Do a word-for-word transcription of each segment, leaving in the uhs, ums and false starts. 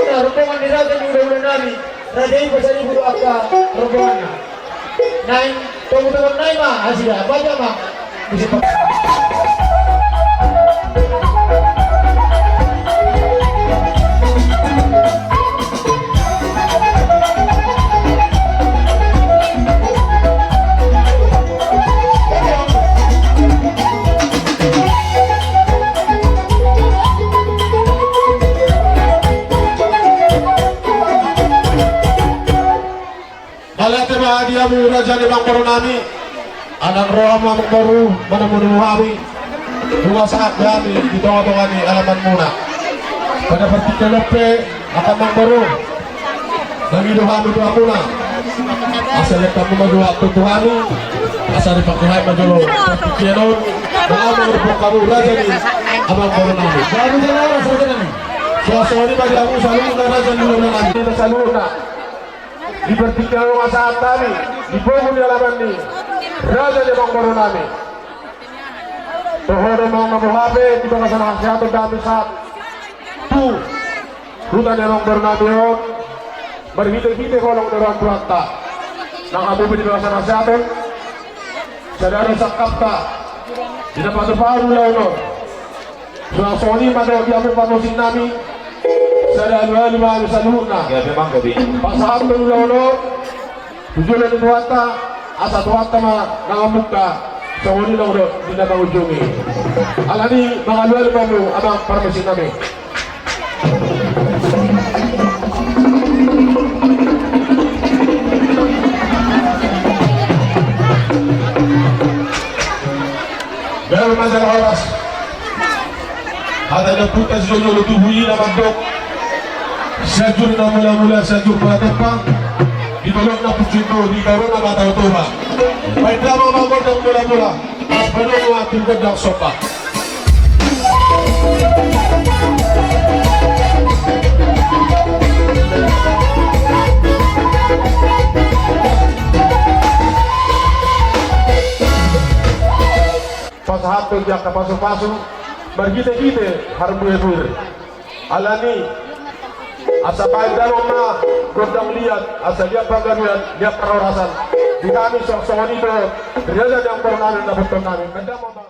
Rombongan ni raja ni hulahula nami, raja i pasaribu do angka rombonganna. Naeng togutogu nai ma nasida, baca ma. Mauliate ma di hamu raja ni amangboru nami. Ndang ro hamu amangboru manamunamu hami. Nunga sahat do hami di tongatonga ni alamanmuna. Pada partingkian on pe angka amangboru, mangido hami tu hamuna, asa lean hamu ma jolo tu hami, asa dipangke hami ma jolo partingkian on. Mauliate ma di hamu raja ni amangboru nami. Baru jala raja nami. Suang songon i ma di hamu saluhutna raja ni hulahula nami. Saluhutna. Di partingkian on nunga sahat hami di pogu ni alaman ni raja ni amangboru nami. Toho do ma na boha pe di bagasan hasehaton hami sahat tu huta ni amangboru nami on. Marhitehite holong ni roha ni Tuhanta, nang hamu pe di bagasan hasehaton. Sada do sangkapta di na patupaon ulaon on. Suang songon i ma dohot di hamu parmusik nami. Sada alualu ma hami saluhutna. Pasahathon ulaon on tu jolo ni Tuhanta, asa Tuhanta ma na mamungka. Songon i nang do di na mangujungi. Alani mangalualu ma hamu amang parmusik nami. Gabe ma jala horas. Hata ni ompunta sijolojolo tubu i na mandok: Sianjur na mulamula, Sianjur Puratompang, di dolok na punjung do, di garu na mata Toba. Baen damang ma gondang mulamula, pas padomu atur gondang somba. Pasahathon di angka pasupasu marhitehite harbuhebuhe. Alani, asa baen damang ma gondang liat, asa liat panggabean, liat parhorasan. Di hami songon i do, di raja ni amangboru nami, na botohon nami. Baen damang ma.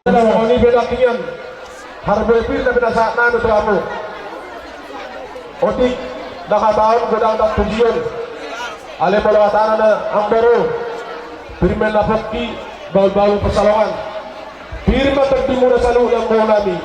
Songon i pe nangkiningan, harbue pir na pinasahat nami tu hamu. Otik, na hata on godang ndang pujion. Alai molo hatana na ambaru, pir ma na pongki, bahulbahul pansalongan. Pir ma tondimuna saluhutna ambaru nami.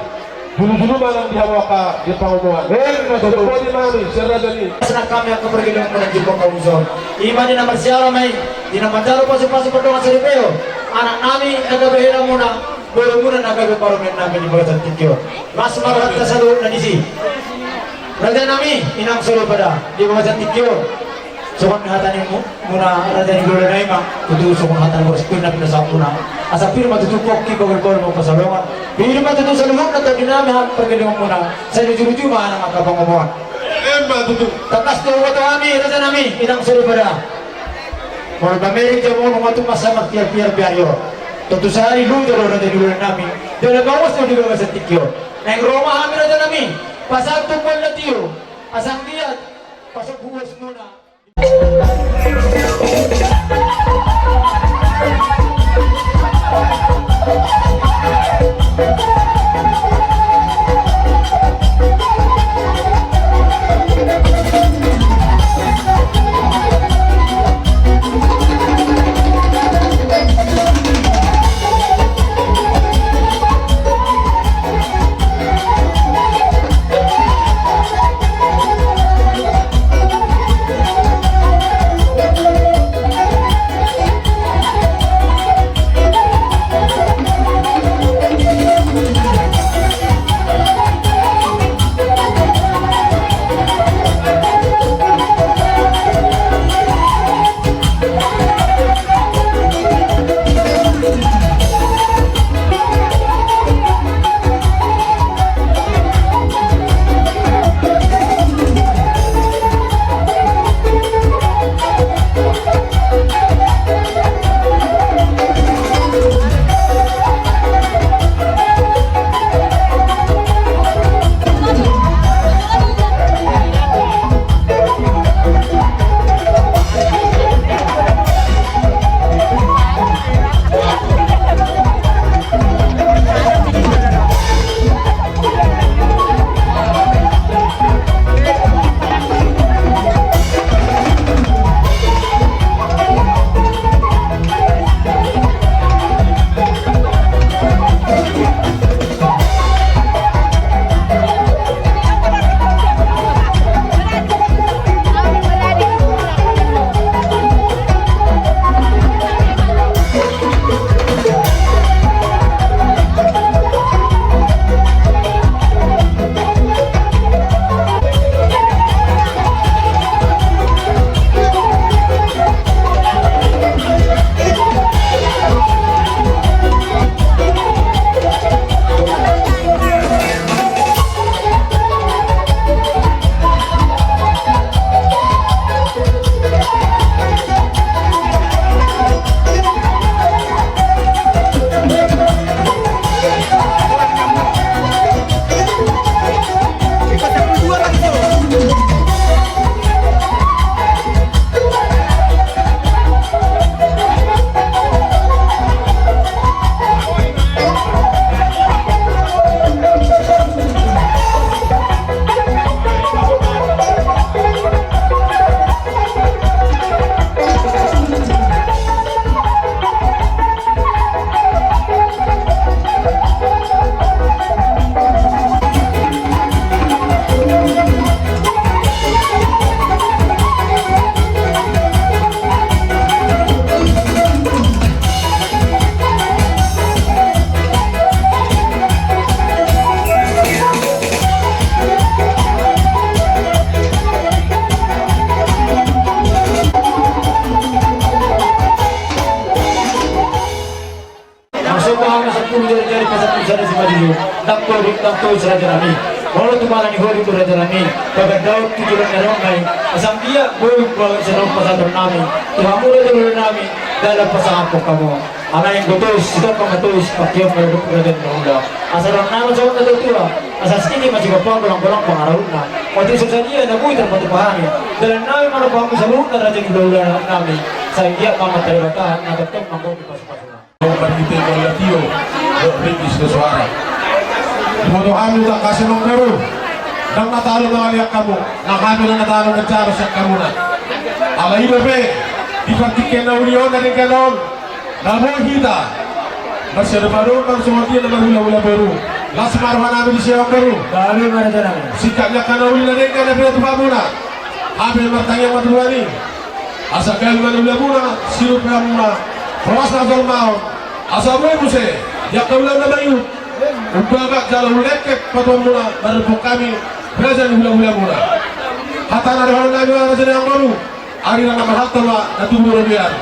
Julujulu ma nang di hamu angka di pangomoan. Emma tutu. Sempurna ma nami sian raja ni. Senang hami angka pargellengonmuna di bangka uson. Ima di na marsiala ma i, di na manjalo pasupasu pardongan saripeon. Anak nami na gabe helamuna, borumuna na gabe parumaen nami di bagasan tingki on. Las ma rohanta saluhutna disi. Raja nami, inang soripada, di bagasan tingki on. Songon hata ni mu-, muna raja ni hulahula nami ma, tutu songon hata ni boras pir na pinasahatmuna. Asa pir ma tutu pongki, bahulbahul ma pansalongan. Pir ma tutu saluhutna tondi nami, hami pargellengonmuna. Sai luju-luju ma nang angka pangomoan. Emma tutu. Tangkas do huboto hami, raja nami, inang soripada. Molo mamereng jabu on, nunga tung masa martiar-tiar pe ari on. Tontu sahali luja do raja ni hulahula nami. Dalan baoas do di bagasan tingki on. Naeng ro ma hami, raja nami, pasahat tumpuan na tio. Asa anggiat pasombu uasmuna. Masuk ke hami sepuluh jari-jari pasal pusat di Simadiju. Dakto di dakto si raja nami. Molo tu mala ni hori tu raja nami. Bagan daun tu jolok ni raja nami. Asam dia boi bagan sedok pasal nami. Tu hamu raja nami. Dalam pasangan pokamo. Anak yang betul, sidok kama tulis, pakai yang berada pada dan undang. Asal orang nama jawab kata tua. Asal sini masih bapak bolang-bolang pengarahuna. Waktu susah dia, nak bui terpatu pahami. Dalam nami mana paham seluruh raja di dalam nami. Saya dia mama terima tahan, nak tetap mampu di pas-pas. Marhite Malatio, dohot Ringgit do suara. Diboto hami tangkas i amangboru. Ndang na talu mangalean hamu, nang hami ndang na talu manjalo sian hamuna. Alai i dope, di partingkian na uli on na denggan on, na boi hita marsiadopadopan songon dia na marhulahula boru. Las ma rohanami disi amangboru. Gabe ma rohanami. Singkat ni angka na uli na denggan na pinatupa muna. Hape martangiang ma tu Tuhan i. Asa gabe ma na ulaonmuna, sirupeonmuna, horas na jolma on. Asa boi muse di angka ulaon na maiut, umbahen jala umlengkep patupaonmuna, marhite hami raja ni hulahula muna. Hata na dohonon nami ma raja ni amangboru, ari na marhalto ma na tubu robean.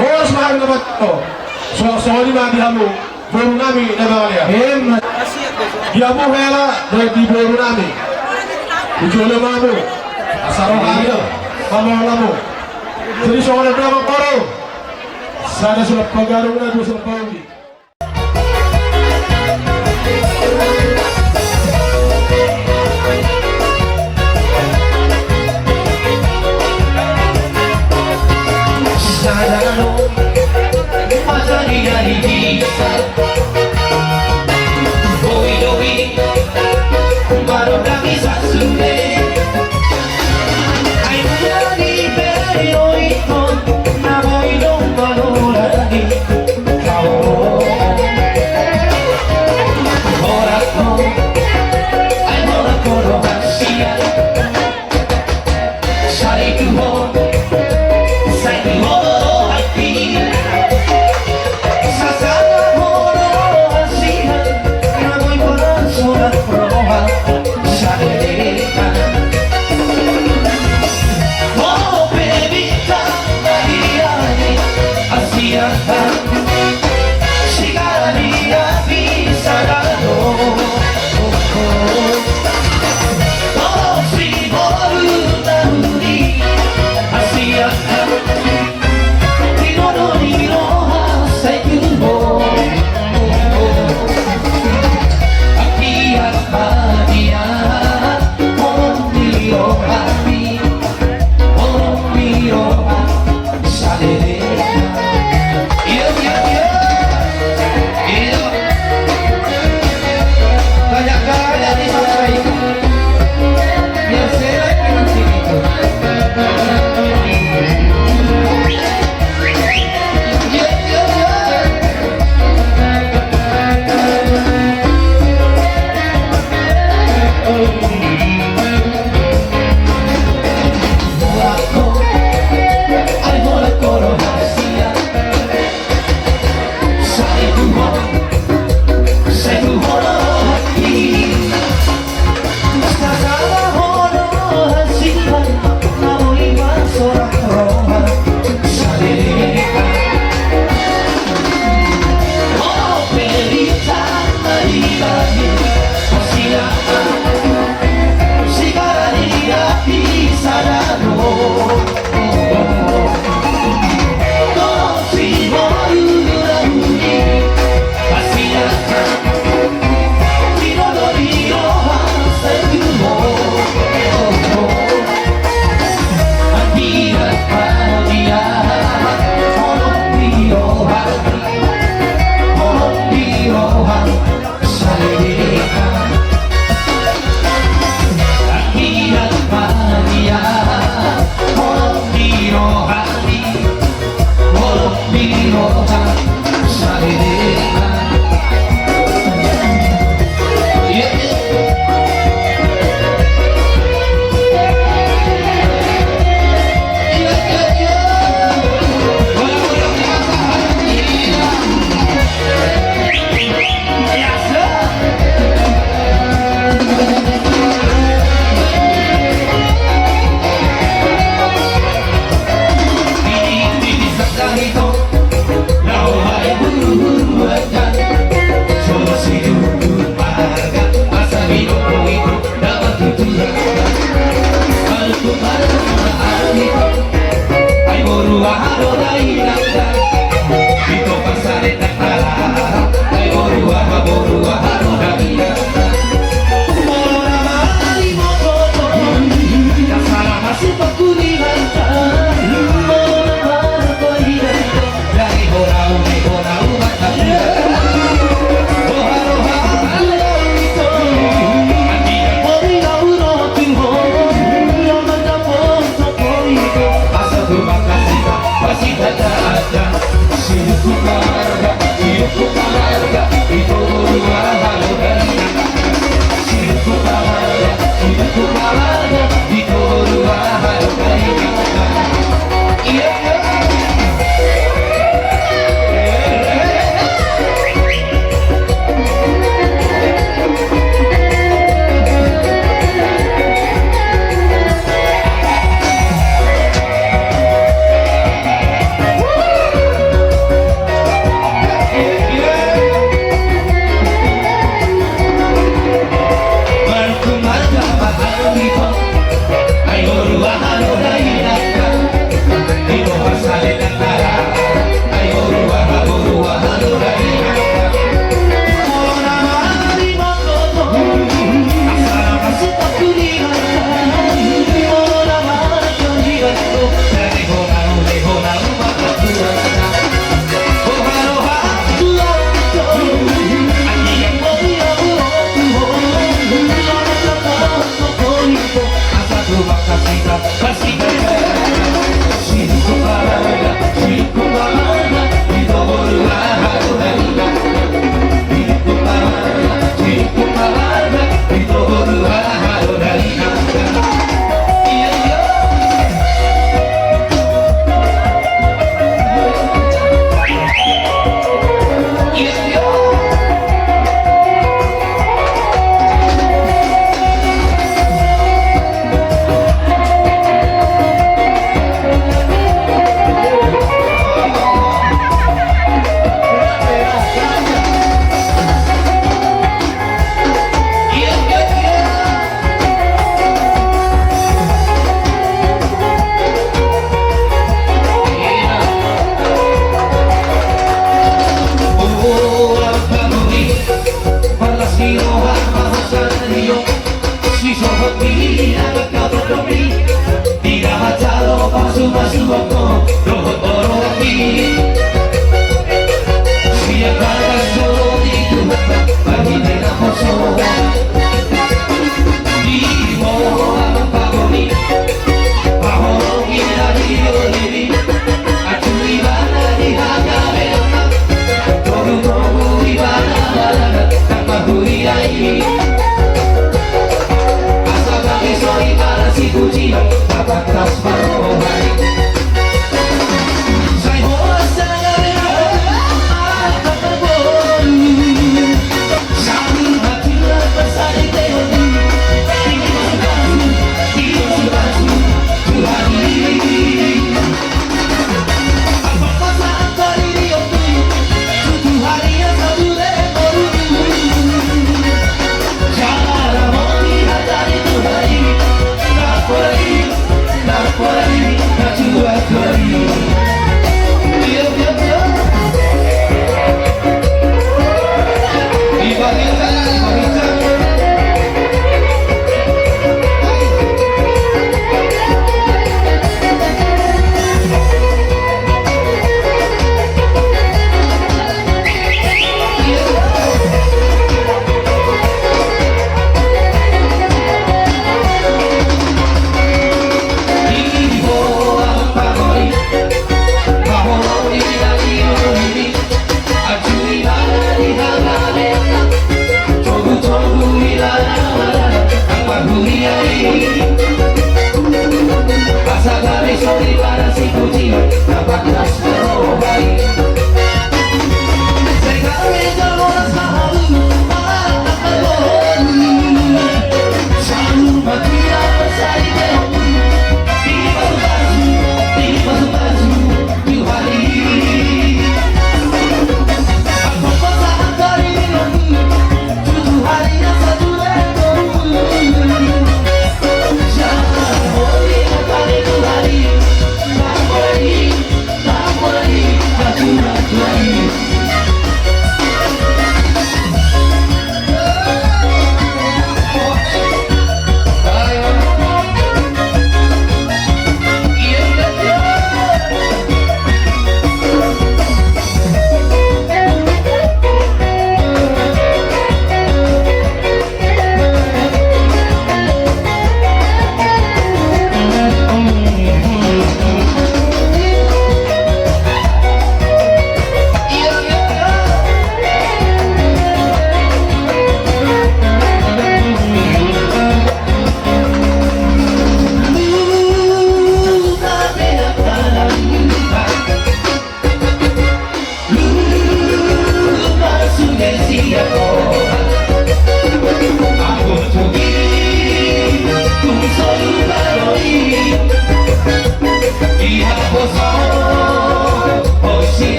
Horas ma hami na marhalto. So, songon i ma di hamu boru nami na mangalean. Emma. Di hamu hela dohot di boru nami. Uju olo ma hamu. Asa ro hami do. Hamu olo hamu. Jadi songon i do amangboru. Sada sulat pagarung na dua sulat pauli.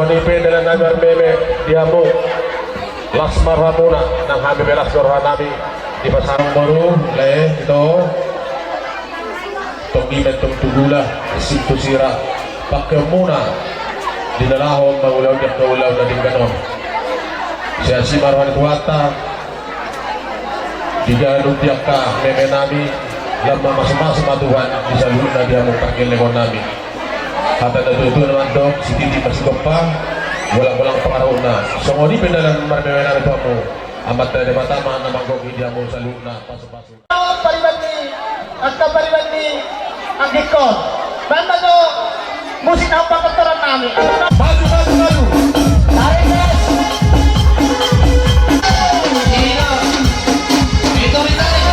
Di pe dalan nami marmeme di hamu, las ma rohamuna, nang hami pe las ma rohanami. Di pasahat boru, lae, ito. Tong i mentong tu gula, sip tu sira, pangkeonmuna di na laho mangulahon di angka ulaon na denggan on. Sai asi ma roha ni Tuhanta. Di ganup di angka meme nami, lam mamasumasu ma Tuhan di saluhutna di hamu pargellengon nami. Hata na tuatua na mandok, sititi ma sigompa, bolangbolang pangarahutna. Songon i pe dalan marmeme nami tu hamu. Amanta Debata ma na manggohi di hamu saluhutna, pasupasu. Pariban ni, angka pariban ni anggingkon. Baen ma jo musik na pamotoran nami. Maju, maju, maju. Tarik, guys. Iya. Itu ditarik.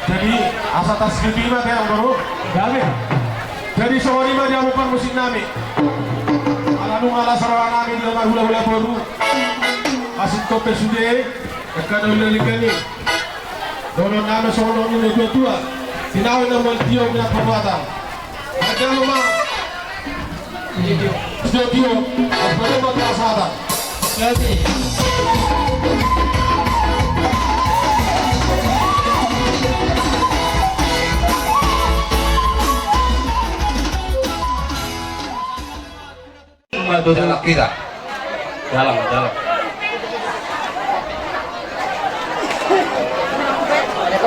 Jadi, asa tas pipi ma te, amangboru. Jadi, songon i ma di hamu parmusik nami. Alana Ala sarawa nami di na marhulahula boru. Masih kope sude. Angka na ulaon nami. Dohonon nami songon na nidok ni natuatua. Tinaon na mual tio na pamata. Ada ma. Tio tio. Ada ma pamata. Jadi. Jalang kita. Jalang, jalang.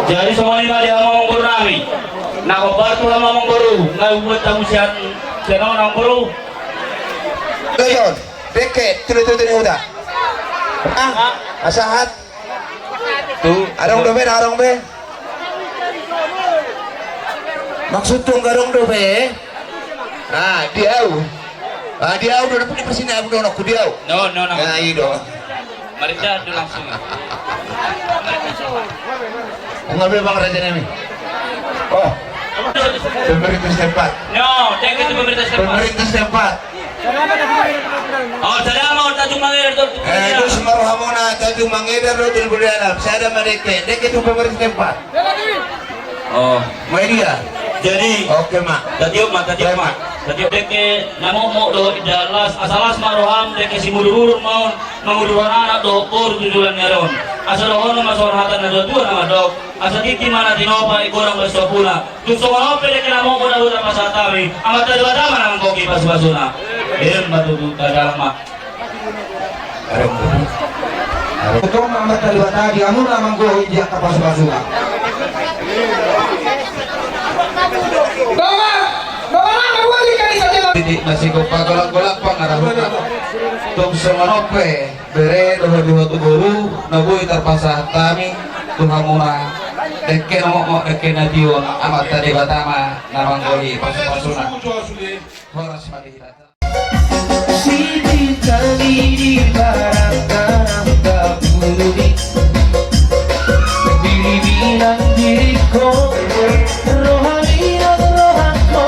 Jadi songon i ma di hamu amangboru nami. Na hombar tu hamu amangboru, nga buat tamu sian, sian on amangboru. Gayon, dengke, tudu tudu ni huta. Ah, asahat. Tu, adong dope, adong be. Maksudhu adong dope. Ah, di au. Ah, di au do, di sini au do, di au. No, no, no. Ah, i do. Marita do langsung. Nga be bang raja nami. Oh. Pemerintah setempat. No, thank you to pemerintah setempat. Pemerintah setempat. Oh, salam, oh, Tanjung Mangeder, tuh. Eh, dos ma rohamuna, Tanjung Mangeder, tuh, di Bulu Dalam. Sada ma dengke, dengke tu pemerintah setempat. Oh. Ma dia. Jadi, oke, ma. Tatiop ma, tatiop ma. Tatiop dengke, na mokmok do, asa las ma roham, dengke simudurudur ma on, mangudur anak do, boru tu joloan ni ari on. Asa dohonon ma songon hata ni natuatua na mandok. Asa tingki ma na tinopa, i godang do sopuna. Tung songon on pe dengke na mokmok na boi tarpasahat hami, Amanta Debata ma na manggohi pasupasuna. Emma tutu, dalan ma. Adong. Adong. Tong ma Amanta Debata di hamu na manggohi di angka pasupasuna. Dongan, dongan, dongan, dongan. Titik masih kompak golak-golak pangarahutna. Tung songon on pe. Bere dohot dohot boru na boi tarpasahat hami tu hamuna. Dengke na mokmok dengke na tio, Amanta Debata ma na manggohi pasupasuna. Horas ma di hita. Sititani di barang tanam kabudi. Diri bilang diriku. Roha bilang rohaku.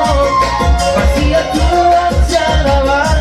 Pasti aku akan jalan.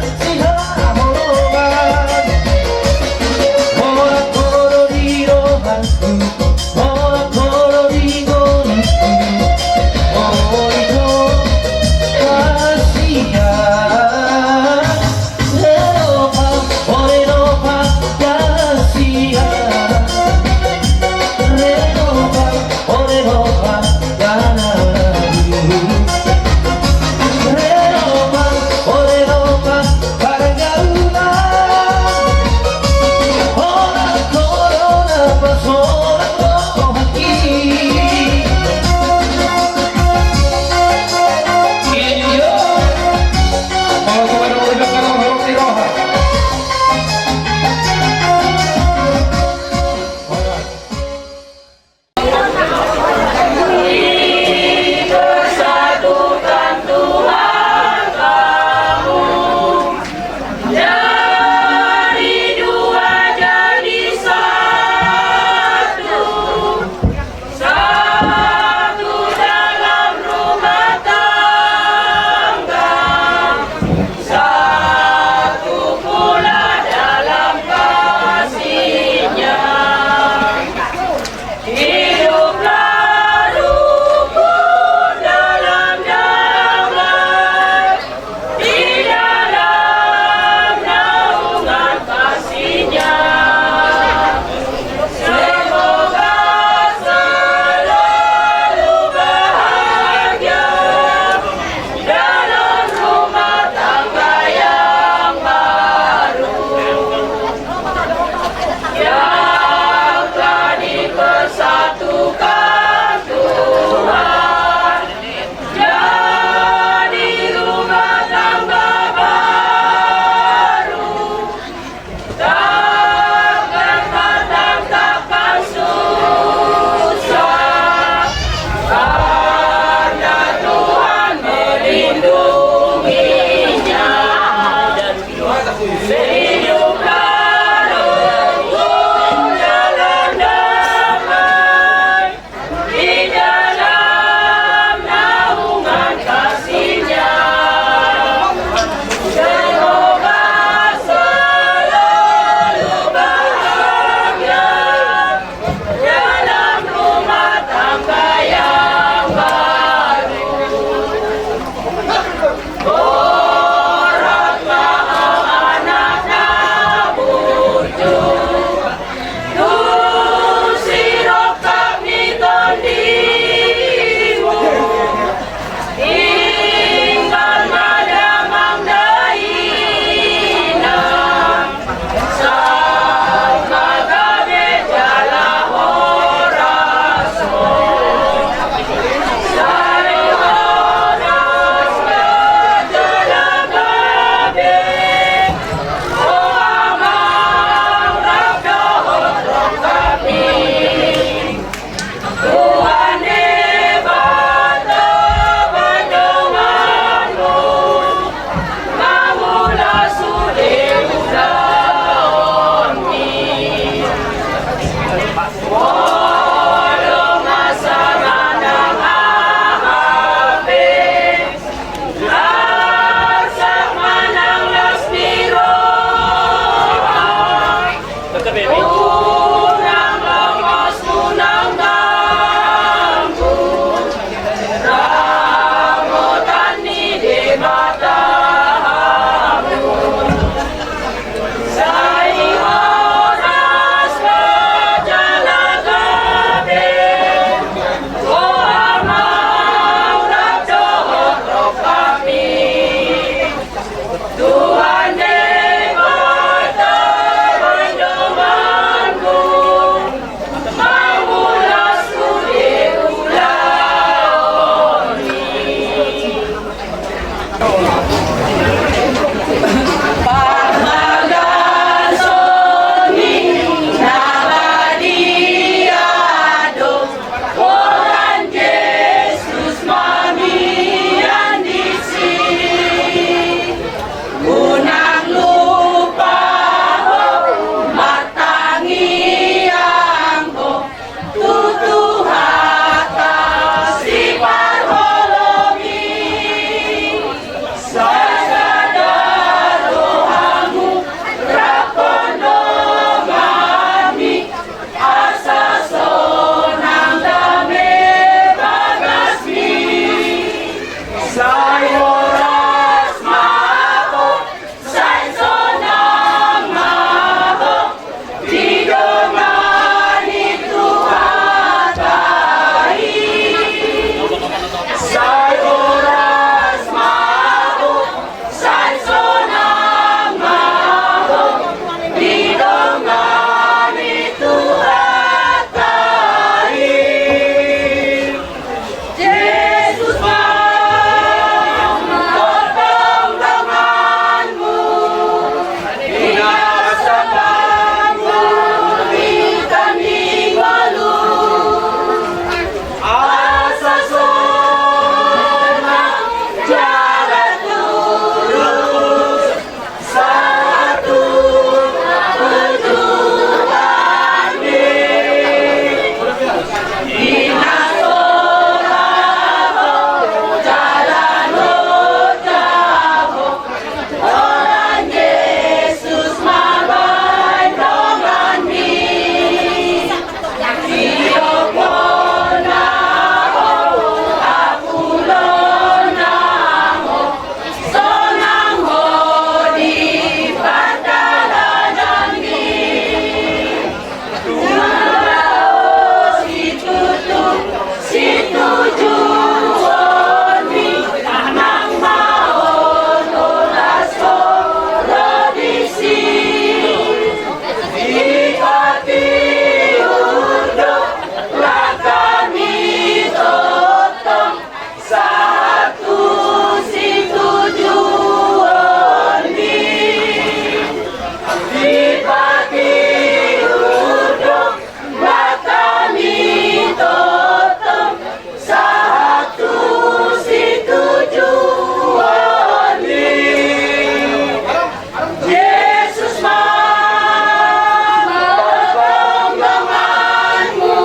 Parhalason ni na badia do goran Jesus mamian disi. Unang lupa ho martangiang ho tu Tuhanta siparholom i. Sai sada rohamu rap donganmi, asa sonang dame bagasmi. Sai horas ma ho, sai sonang ma ho didongani Tuhanta i. Sai horas ma ho, sai sonang ma ho didongani Tuhanta i. Jesus ma tongtong donganmu, pinasapanmu di tanding ngolu, asa sonang jala tulus. Sonang ho di pardalananmi, tua ho situtu situjuonmi, nang maol horas ho ro disi. Dipatiur do langkami tongtong sahat tu situjuonmi. Dipatiur do langkami tongtong sahat tu situjuonmi. Jesus ma tongtong donganmu,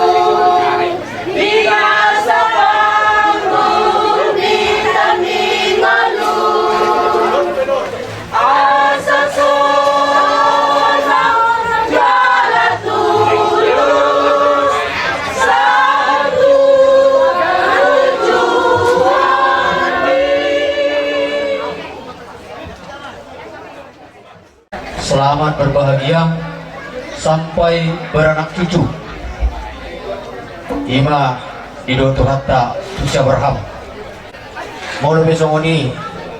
pinasapanmu di tanding ngolu, asa sonang jala tulus sahat tu situjuonmi. Selamat berbahagia sampai beranak cucu. Ima didok Tuhanta tu si Abraham. Molo pe songon i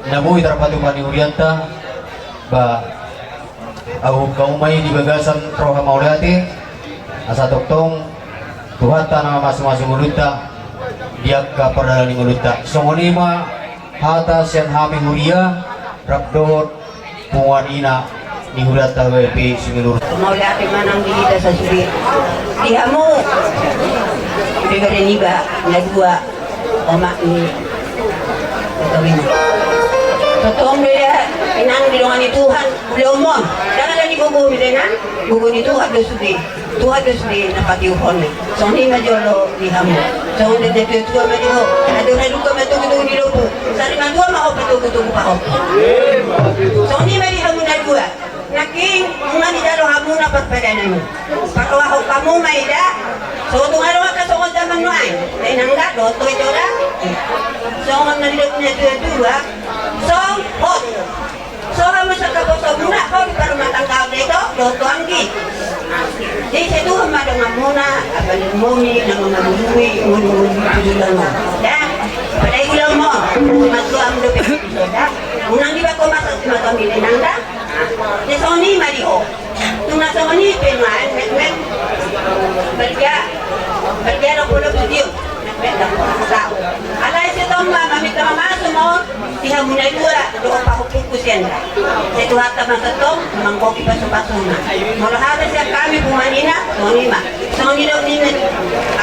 na boi tarpatupa ni hurianta, ba, ahu hamu ma i di bagasan roha mauliate, asa tongtong Tuhanta na mamasumasu ngolunta di angka pardalanan ni ngolunta. Songon i ma hata sian hami huria rap dohot punguan ina ni hurianta H K P Simalungun. Mauliate ma nang di hita sasude. Di hamu, di badan iba na dua, omak ni Otorina. Tongtong do ida, inang, didongani Tuhan, ulaonmon. Ndang ada ni gogo mida, inang, gogo ni Tuhan do sude. Tuhan do sude na patiuhon i. Songon i ma jolo di hamu. Songon i do, natuatua ma di ho. Andor haduka ma togutogu di lombu. Sari matua ma ho patogutogu pahompu. Songon i ma di hamu na dua. Nangkin nunga dijalo hamuna parpadanan i. Parrohahon hamu ma ida. So tung adong angka songon jaman nuaeng. Inang da, dohot ho ito da. Songon na nidok ni natuatua. Song hot. So hamu sangkap poso muna, ho di parumatanggaon da ito, dohot tu anggi. Jadi sai Tuhan ma donganmuna, apa ni moni, na mangabului, moni, moni, tujuan. Da, padai ulang mo, matua am dope, da. Unang dibahen ho masa, masa mine nang da. Jadi songon i ma di ho. Tung na songon i pe nuaeng, met, met. Balga, balga do polo tujuh. Alai sitong ma maminta mamasu Di hamuna i dua dohot pahompungku sian ra. Sai Tuhanta ma tongtong manggohi pasupasuna. Molo hami sian hami punguan ina, songon i ma. Songon i do ninna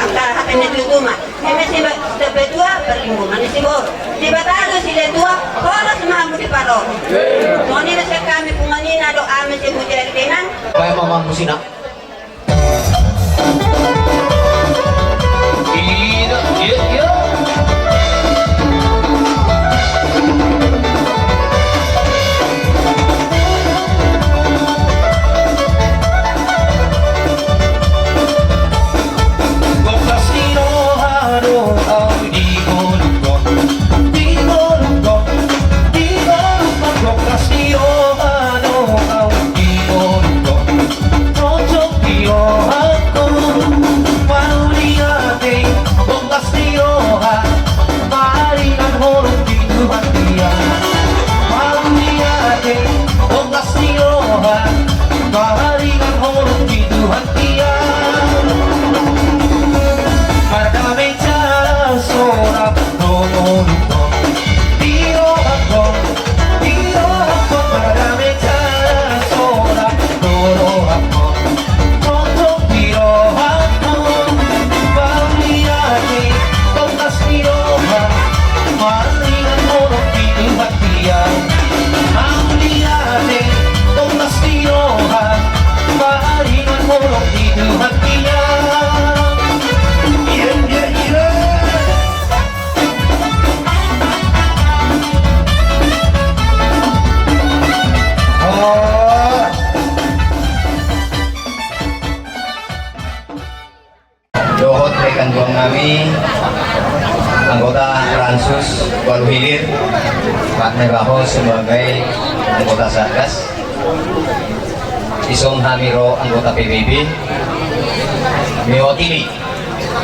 angka hata ni natuatua ma. Eme si ba-, sitambatua, parlinggoman ni siboru. Debata do silehon tua, horas ma hamu diparorot. Songon i ma sian hami punguan ina dohot hami sian Mujari Denang. Baen ma, Amang Musina. Ida, iya, iya. Bokas ni roha do au di ngolungkon, di ngolungkon, di ngolungkon. Bokas ni roha do au di ngolungkon. Cocok di rohangku, mauliate, bokas ni roha, maringan holong di Tuhan ia. Mauliate, bokas ni roha, maringan holong di Tuhan ia. Mardame jala sorat do ngolungkon, di rohangkon. Di rohangkon mardame jala sorat do rohangkon. Tongtong di rohangkon. Mauliate, bokas ni roha, maringan holong di Tuhan ia. Mauliate, bokas ni roha, maringan holong di Tuhan ia. Iya, iya, iya. Dohot rekan buan nami, anggota Ransus Waluhilir, Pak Mebaho sebagai anggota Satgas. Dison hami ro anggota P B B, mewakili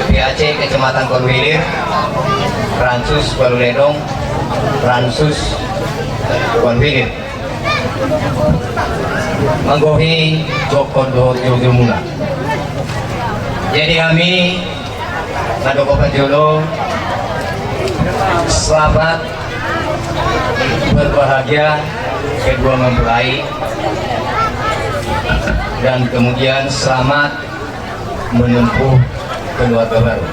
P A C Kecamatan Waluhilir, Ransus Waluledong, Ransus Waluhilir, manggohi gokhon dohot joujou muna. Jadi hami mandok parjolo, selamat berbahagia kedua mempelai, dan kemudian selamat menempuh keluarga baru.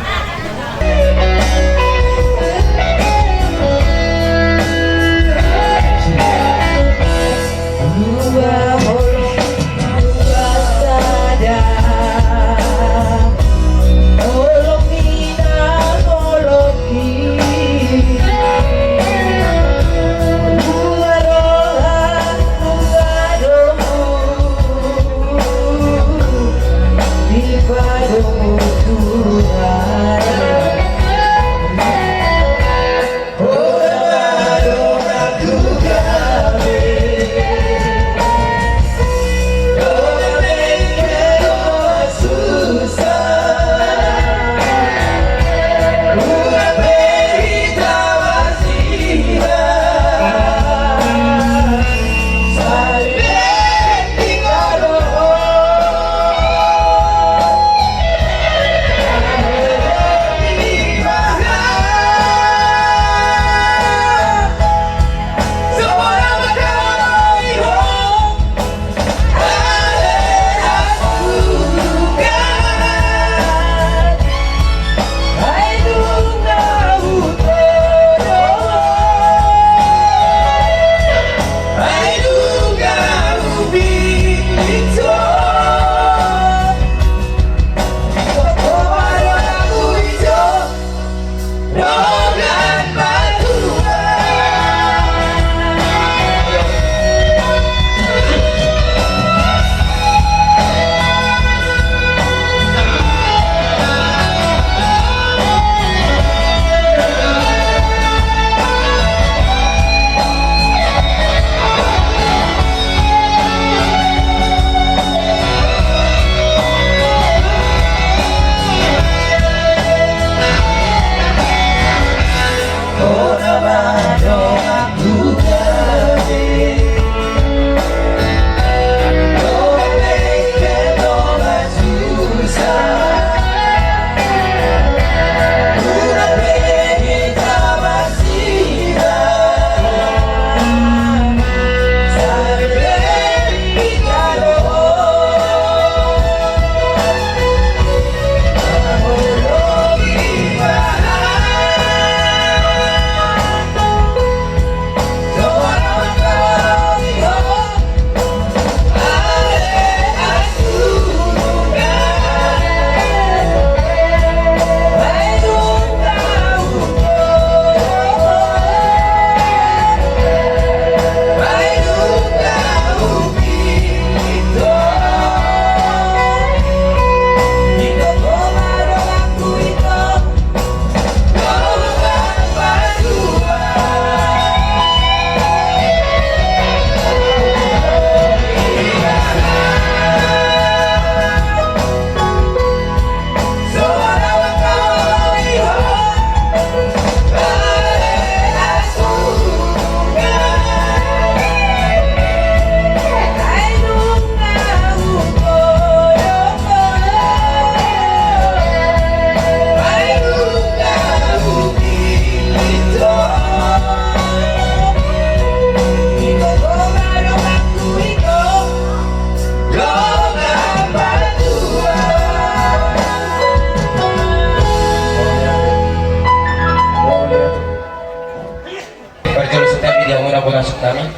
Di hamuna bona suknami.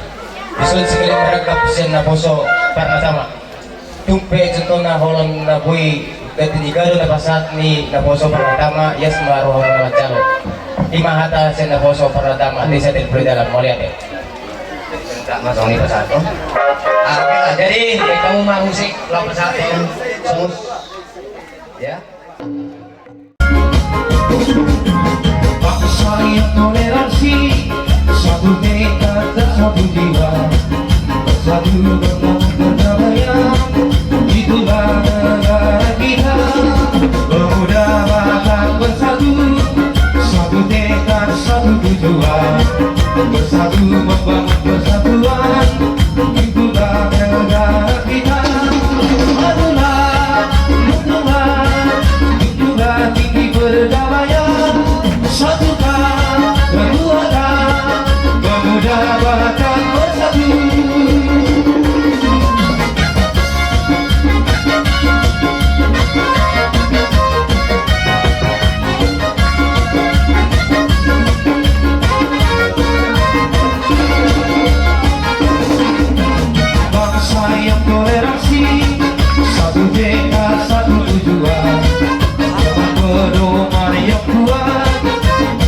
Dison singkali marangkap sian naposo parna tama. Tung pe contohna holan na boi ganti ni gado na pasahat ni naposo parna tama, ias ma roha na manjalo. Ima hata sian naposo parna tama, desa Telpuri Dalam, mauliate. Jadi, kamu mau musik, lawan satu, songus. Ya. Bangsa yang toleransi, satu tekad dan satu jiwa, bersatu membangun perdamaian, itulah negara kita. Pemuda Batak bersatu, satu tekad, satu tujuan, bersatu membangun persatuan, itulah negara kita. Majulah, majulah, junjungan tinggi perdamaian, satukan, kuatkan pemuda Batak bersatu. Bangsa yang toleransi, satu tekad, satu tujuan, dengan pedoman yang kuat,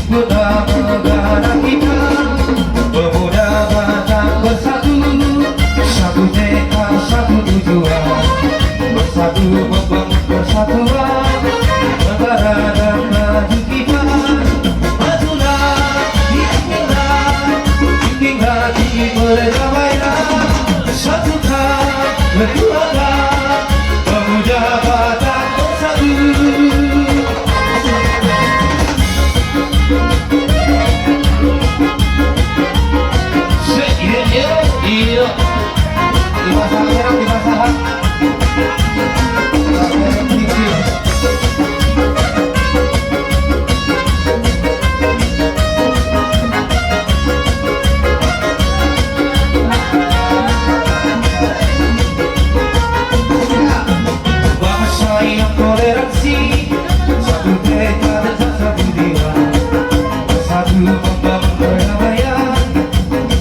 kota negara kita, pemuda Batak bersatu, satu tekad, satu tujuan, bersatu membangun persatuan, negara dan maju kita. Majulah, tinggilah, tinggilah tinggi perdamaian, satukan, kuatkan pemuda Batak bersatu. Iya, iya, iya. Dipasahat, dipasahat. Bangsa yang toleransi, satu tekad dan satu jiwa, bersatu membangun perdamaian,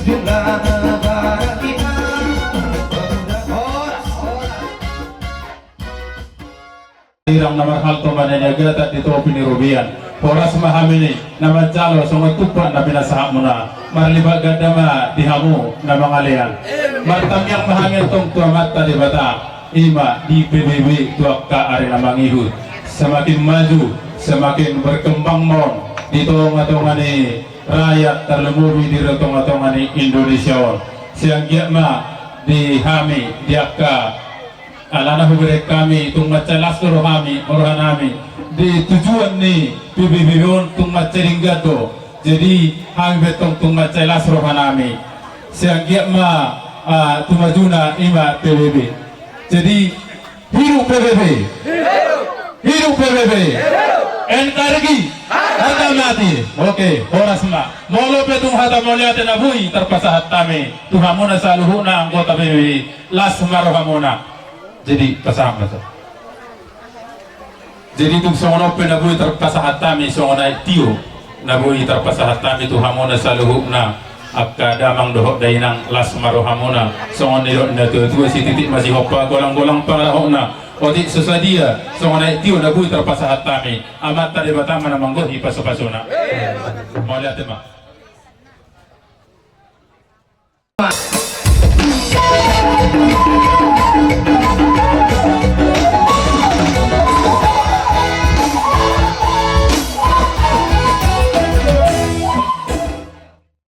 jumlah negara kita. Horas, horas. Sirang na marhalto ma na niagatan di topi ni robean. Horas ma hami na manjalo songon tumpak na pinasahatmuna. Marlipat ganda ma di hamu na mangalean. Martangiang ma hami antong tu Amanta Debata, ima di P B B tu angka ari na mangihut. Semakin maju, semakin berkembang ma on di tonga-tonga ni rakyat, tarlumobi di tonga-tonga ni Indonesia on. Sai anggiat ma di hami, di angka alana hubereng hami tung mansai las do rohami, rohanami di tujuan ni P B B on tung mansai denggan do. Jadi hami pe antong tung mansai las rohanami. Sai anggiat ma, ah, tu majuna ima P B B. Jadi hidup P B B. Hidup P B B. N K R I, harga mati. Oke, horas ma. Molo pe tung hata mauliate na boi tarpasahat hami tu hamuna saluhutna anggota P B B, las ma rohamuna. Jadi pasahat ma. Jadi tung songon on pe na boi tarpasahat hami songon aek tio na boi tarpasahat hami tu hamuna saluhutna angka damang dohot dainang, las ma rohamuna. Songon nidok ni na tua-tua, sititik ma sihompa, golang-golang pangarahutna. Otik so sadia songon aek tio na boi tarpasahat hami, Amanta Debata ma na manggohi pasu-pasuna. Mauliate ma.